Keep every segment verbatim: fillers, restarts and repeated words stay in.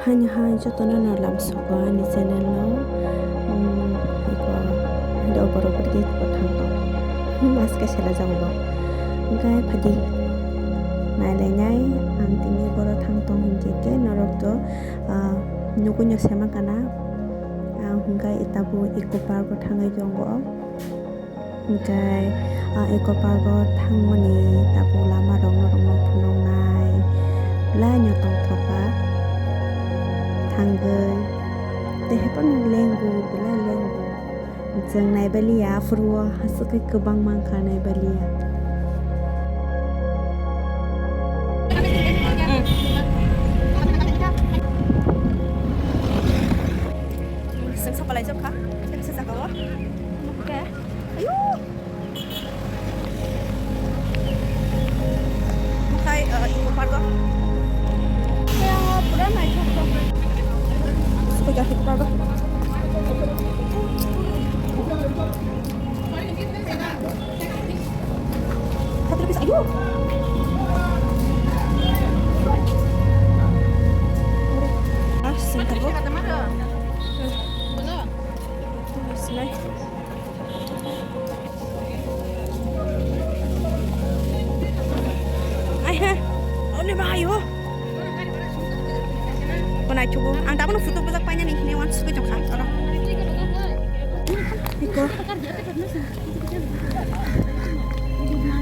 Ani hai jotono no lam sugo ani channel no. Hmm, iko, ado borok bwrwi iko thang tong. Hmm, aske sela jago bo. Hwnkhe phadi nailainai ang tini boro thang tong hinkhe khe norok to, ah, nugui no sema kana. Ang hwnkhe tabuk eco park o thangwi tongo. Hwnkhe, ah, eco park o thangmani tabuk lama rok norokno phunuknai. Belai no tongthok kha thangwi. Tei haiphano lengo, belai lengo. Chwng naibaliya, aphuru o aswk khe kwbang mankha naibaliya. Chwng sokalaijak kha, tei kisa jagao. Ayo! Bukai, eh, eco park o. Kaya pura naithok. Suka eco park o. Satu lagi, ayo. Ah, sebentar, Bu. Sini. Aiha, oni bahayo. Konai thugo, ang tabano photo bujak painani hini wan sugui tongkha, oro. Iko.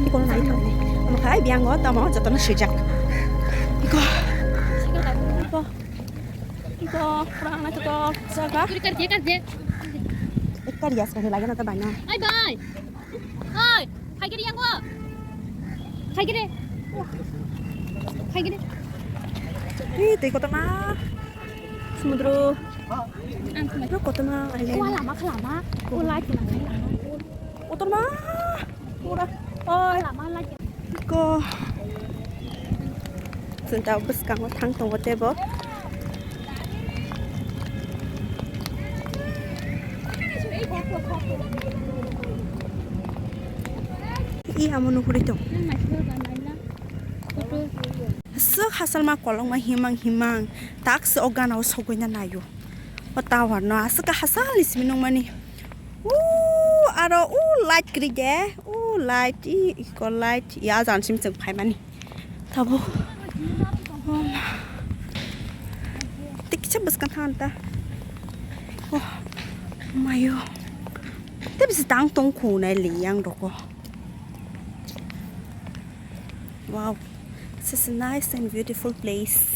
Iko nai thangni. Omo khai biango tamo jotono swijak. Iko. Iko. Iko, kurang na to jaga. Kar je, kar je. Ekta rias ka lagi na ta bana. Ai bai. Oi, khai kiri yang gua. Khai kiri. Khai kiri. Ih, tei kotorma. Samudra. Ang kumai. Lo kotorma, island. Wala ma khala ma. Wala kina. Kotorma. Pura. Oi. Khala ma lagi. Ko. Chwng ta bwskango thang tongo tei bo. I amo nuhuri tong. Swk hasalma kolokma himang himang. Tak se o gana o sogwi na naio. O tower no aswk hasalni simi nungmani. Ooh, aro ooh light kwrwi de. Ooh light, i iko light. Ya jan sim chwng phaimani. Tabo. Tikcha bwskang thang ta. Oh, mayo. Tebisi tang tong khunai li yang roko. Wow, this is a nice and beautiful place.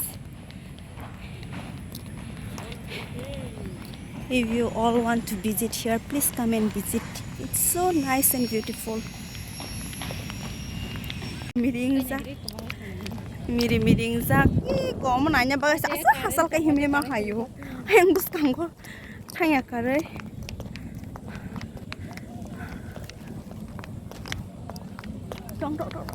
If you all want to visit here, please come and visit. It's so nice and beautiful. Miring jak. Miri miring jak. Ih, kom nanya bagai sa, asa hasal kai himli ma hayo. Yang bus kanggo. Thangya karwi. Tong, tong, tong.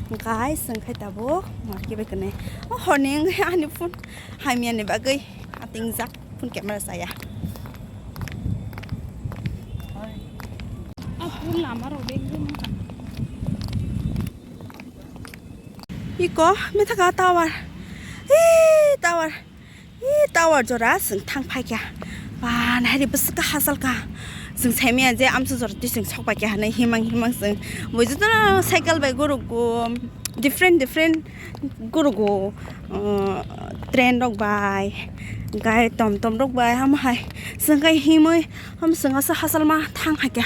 Guys, ang khai tabuk market bai kwnwi. O horning ani phone hamyani bagwi atingjak phone camera saya. A phone lama rok beng beng. Iko mithaka tower. Ee, tower. Ee, tower jora chwng thang phaikha. Ba, nahari bwswk kha hasalkha. Chwng saimaya je amsa jora twi chwng sok paikha hinwi himang himang chwng. Bo jotono cycle bai guruk go, different different guruk go, uh, train rok bai, gai tom tom rok bai, hamo hai chwng kai himwi, hamo chwng asa hasalma thang haikha.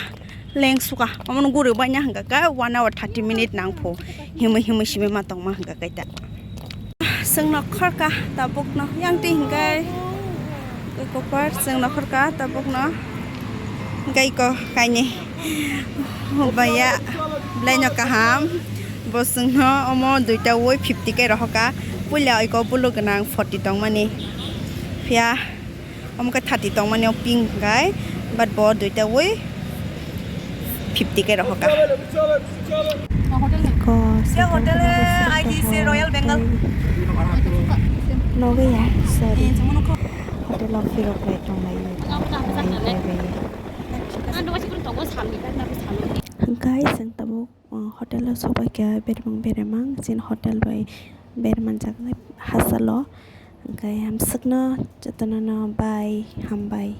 Lengsuka, omono guri baina hwnkha khe one hour thirty minute nangphu. Himwi himwi simi ma tongma hwnkha khe ta. Chwng nokhorka tabukno, yang twi hwnkhe eco park chwng nokhorka tabukno. Hwnkhe iko kainwi baya belaino kaham. Bo chwngno omo duita wui fifty khe rohorka. Puila iko bulu gwnang forty tongmani. Phiya Omo khe thirty tongmani o pink hwnkhe, but bo duita wui fifty khe rohorka. Ko hotel hai, I T C Royal Bengal. Nogo ya, sorry. Hotel o phirok lai tonglai. Hwnkhe chwng tabuk, uh, hotel o sobai kha bermang beremang, chini hotel bai berma jak hachalo. Hwnkhe hamswkno jotono no bye, hambai.